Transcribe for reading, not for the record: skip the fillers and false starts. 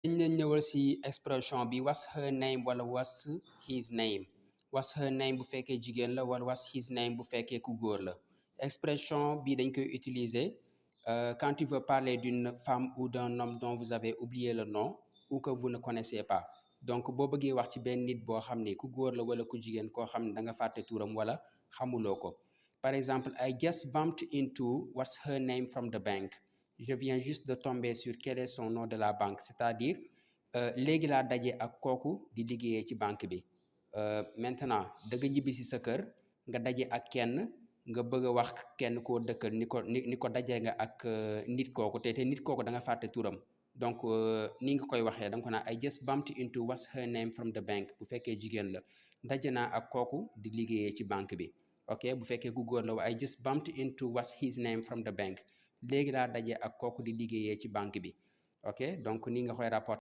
dañ leen ñëwal si expression bi what's her name wala what's his name. What's her name bu fekkee jigéen la wala what's his name bu fekkee ku góor la. Expression bi dañ koy utiliser quand tu veux parler d'une femme ou d'un homme dont vous avez oublié le nom ou que vous ne connaissez pas. Donc boo bëggee wax ci benn nit boo xam ne ku góor la wala ku jigéen koo xam ne da nga fàtte turam wala xamuloo ko. Par exemple, I just bumped into what's her name from the bank. Je viens juste de tomber sur quel est son nom de la banque, c'est-à-dire léegi laa daje ak kooku di liggéeyee ci banque bi. Maintenant da nga ñibbi si sa kër nga daje ak kenn nga bëgg a wax kenn koo dëkkal ni ko dajee nga ak nit kooku te nit kooku da nga fàtte turam. Donc ni nga koy waxee da nga ko naan I just bumped into what's her name from the bank bu fekkee jigéen la daje naa ak kooku di liggéeyee ci banque bi. Ok, bu fekkee ku góor la I just bumped into what's his name from the bank léegi laa daje ak kooku di liggéeyee ci banque bi. Ok, donc ni nga koy rapport